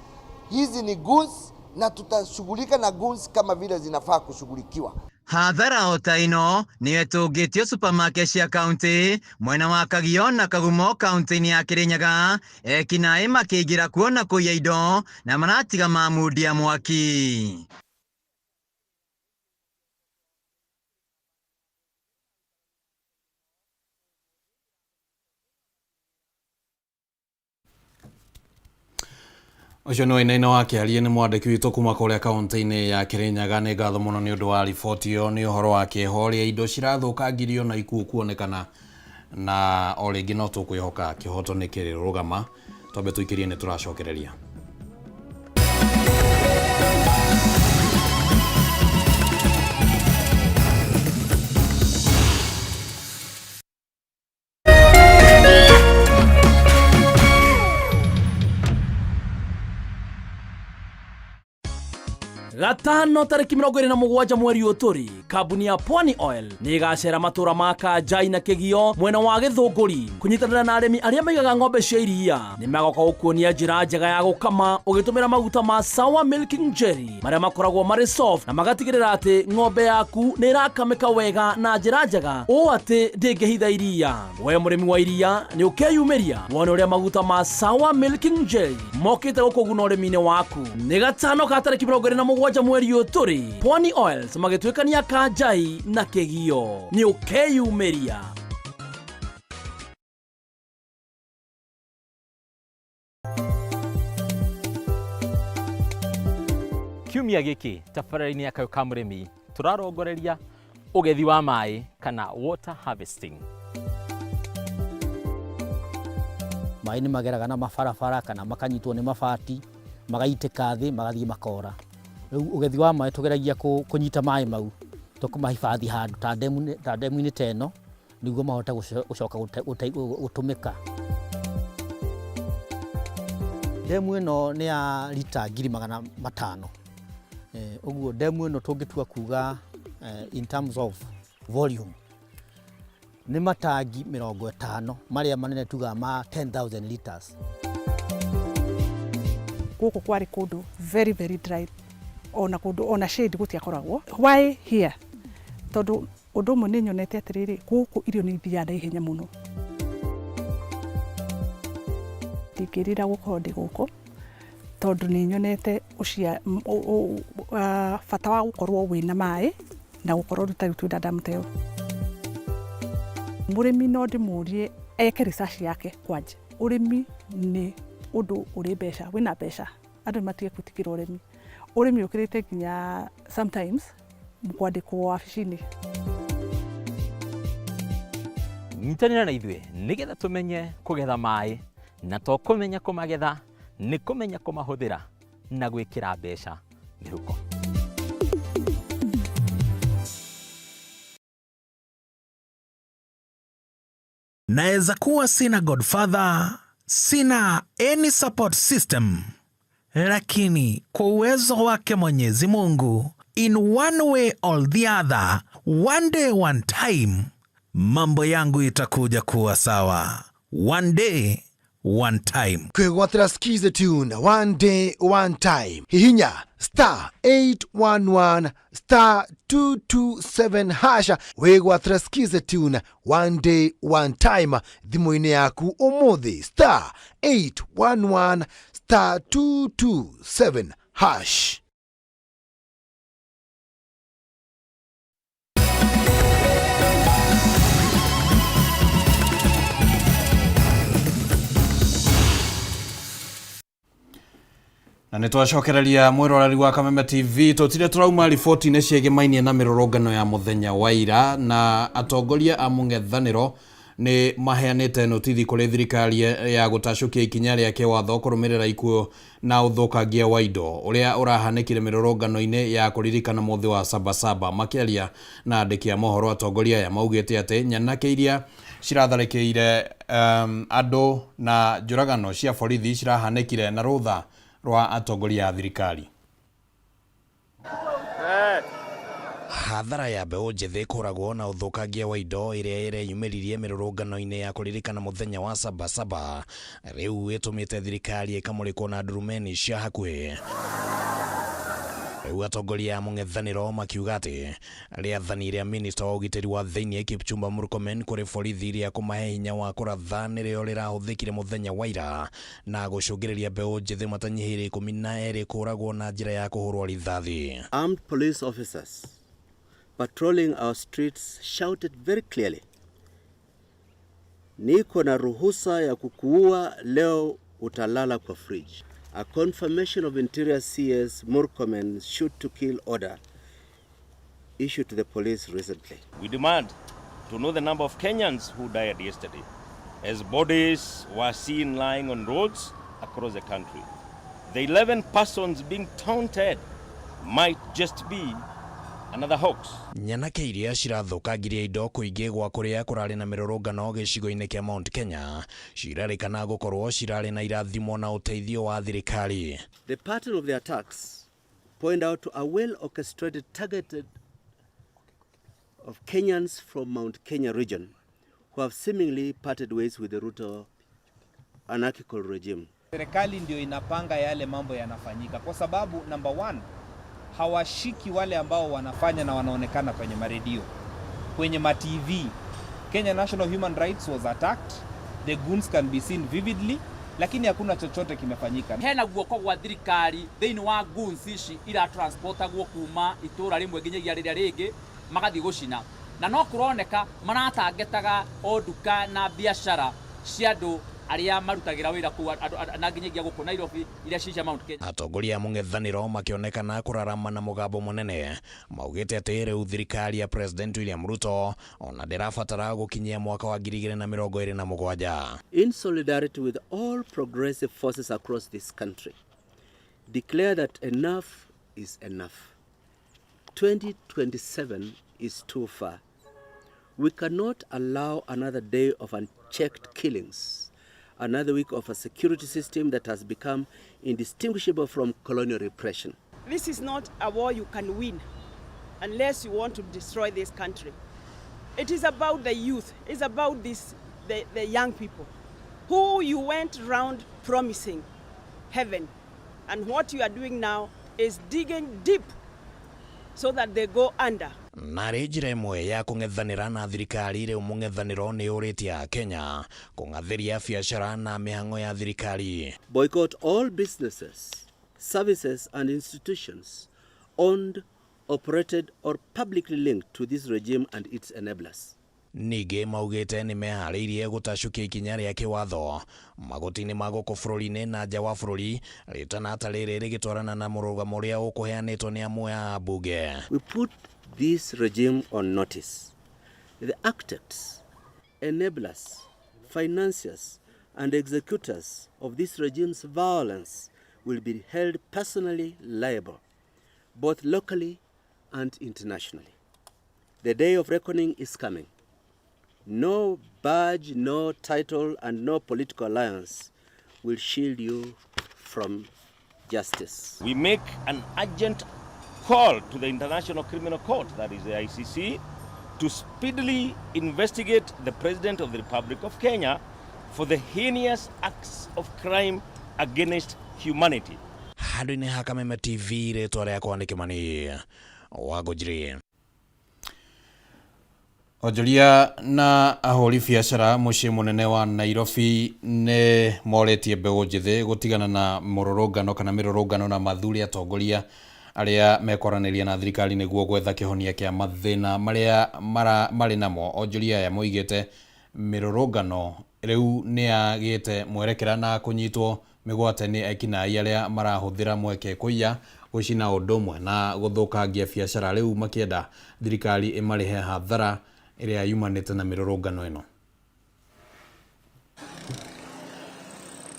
Hizi ni goons na tutashughulika na goons kama vile zinafaa kushughulikiwa. Hathara o ta ĩno nĩyo ĩtũngĩtio supermarket cia kaunti mwena wa Kagio na Kagumo kaunti-inĩ ya Kirinyaga, ekinaĩ makĩingĩra kuo na kũiya indo na maratiga mamundia mwaki. Ũcio nĩ Wainaina wa Kĩarie nĩ mwandĩki witũ kuma kũrĩa kaunti-inĩ ya Kirinyaga. Nĩ ngatho mũno nĩ ũndũ wa riboti ĩyo. Nĩ ũhoro wa kĩeha ũrĩa indo cirathũkangirio na ikuũ kuonekana, na o rĩngĩ no tũkwĩhoka kĩhoto nĩ kĩrĩrũgama. Twambe tũikĩrie nĩ tũracokereria. Gatano tarĩki 27 mweri ũyũ tũrĩ, kambuni ya Pwani Oil nĩ ĩgacera matũra ma Kanjai na Kĩgio mwena wa Gĩthũngũri kũnyitanĩra na arĩmi arĩa maigaga ng'ombe cia iria. Nĩ magoka gũkuonia njĩra njega ya gũkama ũgĩtũmĩra maguta ma Sour Milking Jelly marĩa makoragwo marĩ soft na magatigĩrĩra atĩ ng'ombe yaku nĩ ĩrakamĩka wega na njĩra njega ũũ atĩ ndĩngĩhitha iria. We mũrĩmi wa iria nĩ ũkeyumĩria wone ũrĩa maguta ma Sour Milking Jelly mokĩte gũkũguna ũrĩmi-inĩ waku. Nĩ gatano ka tarĩki 27 mweri ũyũ tũrĩ, Pwani Oils magĩtuĩkania Kanjai na Kĩgio. Nĩ ũkeyumĩria. Kiumia gĩkĩ tabarĩra-inĩ ya Kayũ ka Mũrĩmi tũrarongoreria ũgethi wa maĩ kana water harvesting. Maĩ nĩ mageraga na mabarabara kana makanyitwo nĩ mabati, magaitĩka thĩ, magathiĩ makora. Rĩu ũgethi wa maĩ tũgeragia kũnyita maĩ mau Tũkũmahibathi handũ ta ndemu-inĩ ta ĩno nĩguo mahote gũcoka gũtũmĩka. Ndemu ĩno nĩ ya rita 500,000. Ũguo ndemu ĩno tũngĩtua kuga in terms of volume nĩ matangi 50 marĩa manene tugaga ma 10,000 liters. Gũkũ kwarĩ kũndũ very very dry, ona kũndũ ona shade gũtiakoragwo. Why here? Tondũ ũndũ ũmwe nĩ nyonete atĩrĩrĩ, gũkũ irio nĩ ithiaga na ihenya mũno. Ndingĩrira gũkorwo ndĩ gũkũ tondũ nĩ nyonete bata wa gũkorwo wĩna maĩ na gũkorwo rĩu ta rĩu twĩna damu ta ĩyo. Mũrĩmi no ndĩmũrie eke research yake kwanja. Ũrĩmi nĩ ũndũ ũrĩ mbeca, wĩna mbeca, andũ nĩ matige gwĩtigĩra ũrĩmi. Ũrĩmi ũkĩrĩte nginya sometimes kwandĩkwo wabici-inĩ. Nyitanĩra na ithuĩ nĩgetha tũmenye kũgetha maĩ, na to kũmenya kũmagetha, nĩ kũmenya kũmahũthĩra na gwĩkĩra mbeca mĩhuko. Naweza kuwa sina godfather, sina any support system, lakini kwa uwezo wake Mwenyezi Mungu, in one way or the other, one day one time, mambo yangu itakuja kuwa sawa. One day one time. Kwĩgwatĩra Skiza tune one day one time. Hihinya star 811 star 227 hasha wĩgwatĩra Skiza tune one day one time thimũ-inĩ yaku ũmũthĩ, star 811 star 227 hash. Na nä twacokereria mwĩroreri wa Kameme TV, tũtire tũrauma riboti-inĩ ciĩgĩmainie na mĩrũrũngano ya mũthenya wa ira, na atongoria a mũng'ethanĩro nĩ maheanĩte notithi kũrĩ thirikari ya gũtacũkia ikinya rĩa kĩwatho kũrũmĩrĩra ikuũ na ũthũkangia wa indo ũrĩa ũrahanĩkire mĩrũrũngano-inĩ ya kũririkana mũthĩ wa Sabasaba. Makĩaria na andĩki a mohoro, atongoria aya maugĩte atĩ nyanake iria ciratharĩkĩire andũ na njũragano cia borithi cirahanĩkire na rũtha rwa atongoria a thirikari. Hathara ya mbeũ njĩthĩ kũragwo na ũthũkangia wa indo ĩrĩa ĩreyumĩririe mĩrũrũngano-inĩ ya kũririkana mũthenya wa Sabasaba rĩu ĩtũmĩte thirikari ĩkamũrĩkwo na ndurumeni cia hakuhĩ. Rĩu atongoria a mũng'ethanĩro makiuga atĩ rĩathani rĩa minista wa ũgitĩri wa thĩinĩ Kipchumba Murkomen kũrĩ borithi rĩa kũmahe hinya wa kũratha nĩrĩo rĩrahũthĩkire mũthenya wa ira na gũcũngĩrĩria mbeũ njĩthĩ matanyihĩire 12 kũragwo na njĩra ya kũhũrwo rithathi. Armed police officers patrolling our streets shouted very clearly, niko na ruhusa ya kukuua leo, utalala kwa fridge. A confirmation of Interior CS Murkomen shoot to kill order issued to the police recently. We demand to know the number of Kenyans who died yesterday, as bodies were seen lying on roads across the country. The 11 persons being taunted might just be another hoax. Nyanake iria cirathũkangirie indo kũingĩ gwa kũrĩa kũrarĩ na mĩrũrũngano gĩcigo-inĩ kĩa Mount Kenya cirarĩkana gũkorwo cirarĩ na irathimo na ũteithio wa thirikari. The pattern of the attacks point out to a well-orchestrated targeted of Kenyans from Mount Kenya region who have seemingly parted ways with the Ruto anarchical regime. Serikali ndio inapanga yale mambo yanafanyika kwa sababu number one, hawashiki wale ambao wanafanya na wanaonekana kwenye maredio, kwenye ma TV. Kenya National Human Rights was attacked. The goons can be seen vividly, lakini hakuna chochote kimefanyika. Hena guoko gwa thirikari thiini wa goons ici iratransportagwo kuma itura rimwe nginyagia riria ringi magathi gucina, na no kuroneka maratangetaga o nduka na biashara cia andu aria marutagira wira kuu na nginyagia guku Nairobi iria cicia Mount Kenya. Atongoria a mũng'ethanĩro makĩonekana kũrarama na mũgambo mũnene maugĩte atĩ rĩu thirikari ya President William Ruto ona ndĩrabatara gũkinyia mwaka wa 2027. In solidarity with all progressive forces across this country, declare that enough is enough. 2027 is too far. We cannot allow another day of unchecked killings, another week of a security system that has become indistinguishable from colonial repression. This is not a war you can win unless you want to destroy this country. It is about the youth, it's about the young people who you went round promising heaven. And what you are doing now is digging deep so that they go under. Narĩ njĩra ĩmwe ya kũng'ethanĩra na thirikari rĩu mũng'ethanĩro nĩ ũrĩtie Akenya kũng'athĩria biacara na mĩhang'o ya thirikari. Boycott all businesses, services and institutions owned, operated or publicly linked to this regime and its enablers. Ningĩ maugĩte nĩ meharĩirie gũtacũkia ikinya rĩa kĩwatho magoti-inĩ ma gũkũ bũrũri-inĩ na nja wa bũrũri rĩtana ta rĩrĩ rĩgĩtwarana na mũrũgamo ũrĩa ũkũheanĩtwo nĩ amwe a ambunge. We put this regime on notice. The architects, enablers, financiers and executors of this regime's violence will be held personally liable, both locally and internationally. The day of reckoning is coming. No badge, no title, and no political alliance will shield you from justice. We make an urgent call to the International Criminal Court, that is the ICC, to speedily investigate the President of the Republic of Kenya for the heinous acts of crime against humanity. Handũ-inĩ ha Kameme TV rĩtwa rĩakwa nĩ Kĩmani wa Ngũnjiri. Onjoria na ahũri biacara mũciĩ mũnene wa Nairobi nĩ morĩtie mbeũ njĩthĩ gũtigana na mũrũrũngano kana mĩrũrũngano na mathure atongoria arĩa mekwaranĩria na thirikari nĩguo gwetha kĩhonia kĩa mathĩna marĩa marĩ namo. Onjoria aya moigĩte mĩrũrũngano rĩu nĩ yagĩte mwerekera na kũnyitwo mĩgwate nĩ ekinaĩ arĩa marahũthĩra mweke kũiya gũcina ũndũ ũmwe na gũthũkangia biacara rĩu makĩenda thirikari ĩmarĩhe hathara ĩrĩa yumanĩte na mĩrũrũngano ĩno.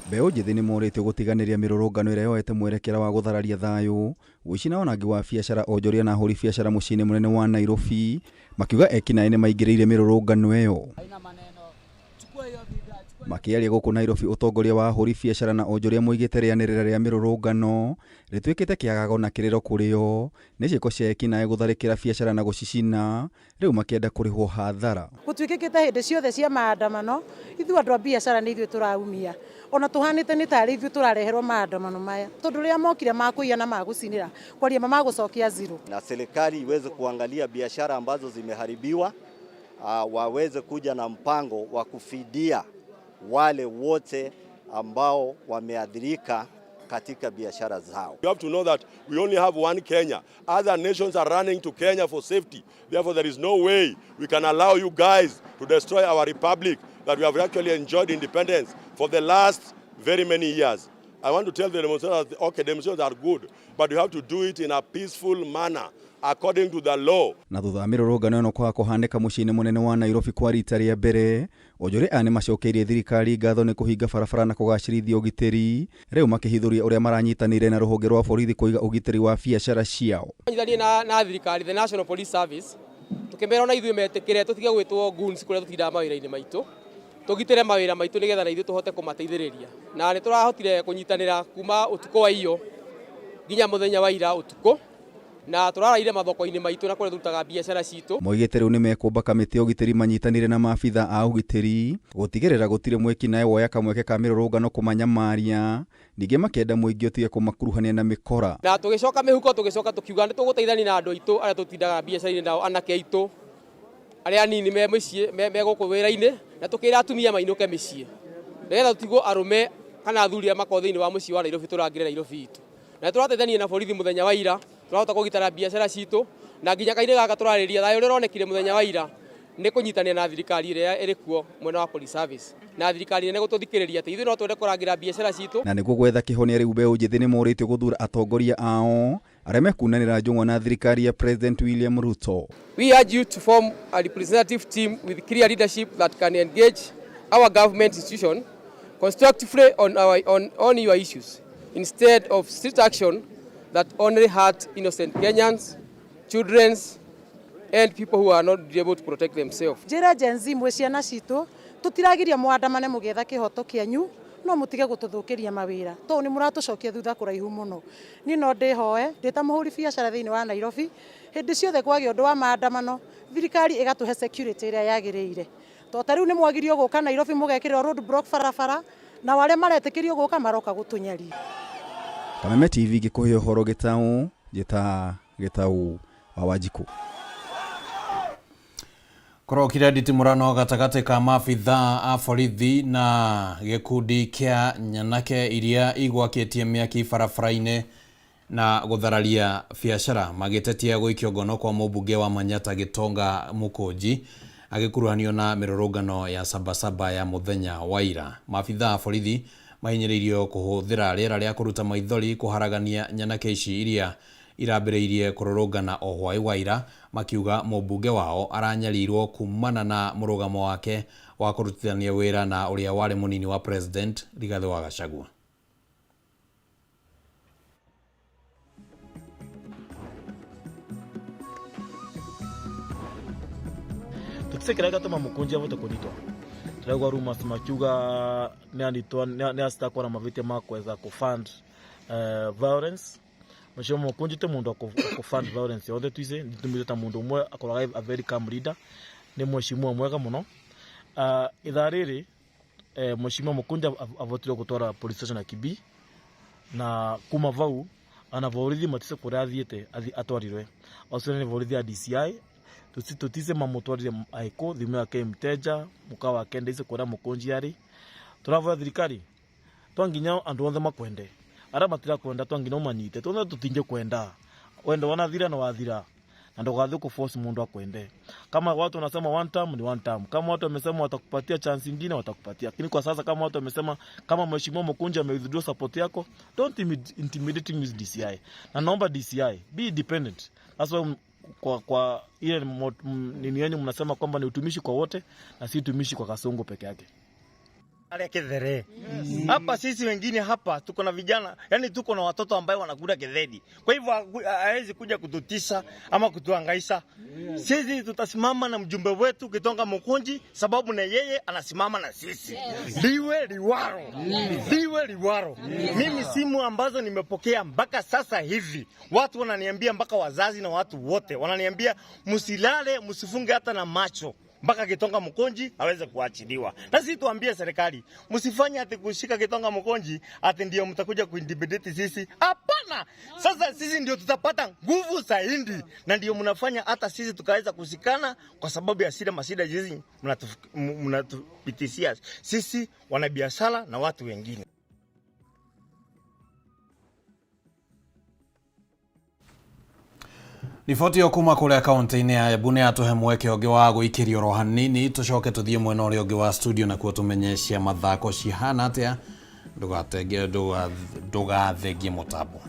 Mbeũ njĩthĩ nĩ morĩtio gũtiganĩria mĩrũrũngano ĩrĩa yoete mwerekera wa gũthararia thayũ, ũici na wanangi wa biacara. Onjoria na ahũri biacara mũciĩ-inĩ mũnene wa Nairobi makiuga ekinaĩ nĩ maingĩrĩire mĩrũrũngano ĩyo. Makĩaria gũkũ Nairobi, ũtongoria wa ahũri biacara na onjoria moigĩte rĩanĩrĩra rĩa mĩrũrũngano rĩtuĩkĩte kĩagago na kĩrĩro kũrĩ o nĩ ciĩko cia ekinaĩ gũtharĩkĩra biacara na gũcicina, rĩu makĩenda kũrĩhwo hathara. Gũtuĩkĩkĩte hĩndĩ ciothe cia maandamano ithuĩ andũ a biacara nĩ ithuĩ tũraumia ona tũhanĩte nĩ tarĩ ithuĩ tũrareherwo maandamano maya tondũ rĩrĩa mokire makũiya na magũcinĩra kwaria ma magũcokia zero. Na serikali iweze kuangalia biashara ambazo zimeharibiwa, waweze kuja na mpango wa kufidia wale wote ambao wameathirika katika biashara zao. You have to know that we only have one Kenya. Other nations are running to Kenya for safety. Therefore, there is no way we can allow you guys to destroy our republic that we have actually enjoyed independence for the last very many years. I want to tell the demonstrators, okay, demonstrations are good, but you have to do it in a peaceful manner according to the law. Na thutha wa mĩrũrũngano ĩno kwaga kũhanĩka mũciĩ-inĩ mũnene wa Nairobi kwa rita rĩa mbere, onjoria aya nĩ macokeirie thirikari ngatho nĩ kũhinga barabara na kũgacĩrithia ũgitĩri, rĩu makĩhithũria ũrĩa maranyitanĩire na rũhonge rwa borithi kũiga ũgitĩri wa biacara ciao. Nyitanie na thirikari, the National Police Service, tukĩmera ona ithuĩ metĩkĩre tũtige gwĩtwo goons kũrĩa tũtindaga mawĩra-inĩ maitũ, tũgitĩre mawĩra maitũ nĩgetha na ithuĩ tũhote kũmateithĩrĩria. Na nĩ tũrahotire kũnyitanĩra kuma ũtukũ wa iyo nginya mũthenya wa ira ũtukũ, na tũraraire mathoko-inĩ maitũ na kũrĩa tũrutaga biacara citũ. Moigĩte rĩu nĩ mekũmba kamĩtĩ ya ũgitĩri manyitanĩire na maabitha a ũgitĩri gũtigĩrĩra gũtirĩ mwĩkinaĩ woya kamweke ka mĩrũrũngano kũmanyamaria, ningĩ makĩenda mũingĩ ũtige kũmakuruhania na mĩkora. Na tũgĩcoka mĩhuko, tũgĩcoka tũkiuga nĩ tũgũteithania na andũ aitũ arĩa tũtindaga biacara-inĩ nao, anake aitũ arĩa anini me mĩciĩ, me gũkũ wĩra-inĩ, na tũkĩra atumia mainũke mĩciĩ nĩgetha tũtigwo arũme kana athuri arĩa makoragwo thĩinĩ wa mũciĩ wa Nairobi tũrangĩre Nairobi itũ. Na tũrateithania na borithi mũthenya wa ira, tũrahota kũgitĩra biacara citũ, na nginya kahinda gaka tũrarĩria thayũ ũrĩa ũronekire mũthenya wa ira nĩ kũnyitanĩra na thirikari ĩrĩa ĩrĩ kuo mwena wa police service, na thirikari nene gũtũthikĩrĩria atĩ ithuĩ no twende kũrangĩra biacara citũ. Na nĩguo gwetha kĩhonia rĩu mbeũ njĩthĩ nĩ morĩtio gũthura atongoria ao arĩa mekunanĩra njũng'wa na thirikari ya President William Ruto. We urge you to form a representative team with clear leadership that can engage our government institution constructively on your issues instead of street action that only hurt innocent Kenyans, children, and people who are not able to protect themselves. Njĩre Gen Z mwĩ ciana citũ tũtiragiria mwandamane mũgĩetha kĩhoto kĩanyu no mũtige gũtũthũkĩria mawĩra tondũ nĩ mũratũcokia thutha kũraihu mũno. Niĩ no ndĩhoe ndĩ ta mũhũri biacara thĩinĩ wa Nairobi, hĩndĩ ciothe kwagĩa ũndũ wa maandamano thirikari ĩgatũhe security ĩrĩa yagĩrĩire. To ta rĩu nĩ mwagirio gũka Nairobi mũgekĩrĩrwo road block barabara, nao arĩa maretĩkĩrio gũka maroka gũtũnyaria. Kameme TV ngĩkũhe ũhoro gĩtaũ njĩta gĩtaũ wa Wanjikũ. Kũrokire nditimũrano gatagatĩ ka maabithaa a borithi na gĩkundi kĩa nyanake iria igwakĩtie mĩaki barabara-inĩ na gũthararia biacara magĩtetia gũikio ngono kwa mũmbunge wa Manyatta Gĩtonga Mũkũnji agĩkuruhanio na mĩrũrũngano ya Sabasaba ya mũthenya wa ira. Maabithaa a borithi mahinyĩrĩirio kũhũthĩra rĩera rĩa kũruta maithori kũharagania nyanake ici iria irambĩrĩirie kũrũrũngana o hwaĩ wa ira makiuga mũmbunge wao aranyarirwo kumana na mũrũgamo wake wa kũrutithania wĩra na ũrĩa warĩ mũnini wa president Rigathĩ wa Gachagua. Tutisekera gatuma Mukunji avote kunyitwa. Turaigua rumors makiuga nĩ anitwa nĩ na mavitia ma kuweza kufund violence. Mheshimiwa Mukunji ti mundu akufund violence yothe twise nitumite ta mundu umwe akoraga a very calm leader, ni mheshimiwa mwega muno. Ithaa riri mheshimiwa Mukunji avotire gutwara police station ya Kibii na kuma vau ana borithi matise kuria athiite atwarirwe acio ni borithi ya DCI tutise mamutwarire aiko thimu yake mteja muka wake ndise kuria Mukunji ari. Turavoya thirikari twanginya andu othe makwende aria matirakwenda twanginya umanyite twothe tutinge kwenda wendo wanathira na wathira na ndugathi ku force mundu akwende. Kama watu wanasema one term ni one term, kama watu wamesema watakupatia chance nyingine watakupatia, lakini kwa sasa kama watu wamesema kama mheshimiwa Mukunji ame withdraw support yako, don't intimidating with DCI. Na naomba DCI be independent. That's why kwa ile nini yenu mnasema kwamba ni utumishi kwa wote na si utumishi kwa Kasongo peke yake. Alia kithere. Hapa sisi wengine hapa tuko na vijana, yani tuko na watoto ambao wanakula githeri. Kwa hivyo hawezi kuja kututisha ama kutuhangaisha. Sisi tutasimama na mjumbe wetu Gitonga Mukunji sababu na yeye anasimama na sisi. Liwe liwaro. Liwe liwaro. Mimi simu ambazo nimepokea mpaka sasa hivi, watu wananiambia, mpaka wazazi na watu wote wananiambia msilale, msifunge hata na macho mpaka Gitonga Mukunji aweze kuachiliwa. Na sisi tuambie serikali, msifanye ati kushika Gitonga Mukunji ati ndio mtakuja kuintimidate sisi. Hapana. Sasa sisi ndio tutapata nguvu zaidi na ndio mnafanya hata sisi tukaweza kushikana kwa sababu ya shida mashida hizi mnatupitishia sisi wanabiashara na watu wengine. Riboti ĩyo kuma kũrĩa kaunti-inĩ ya Embu nĩ yatũhe mweke ũngĩ wa gũikĩrio oro hanini tũcoke tũthiĩ mwena ũrĩa ũngĩ wa studio nakuo tũmenye cia mathako cihana atĩa. Ndũgathengie mũtambo.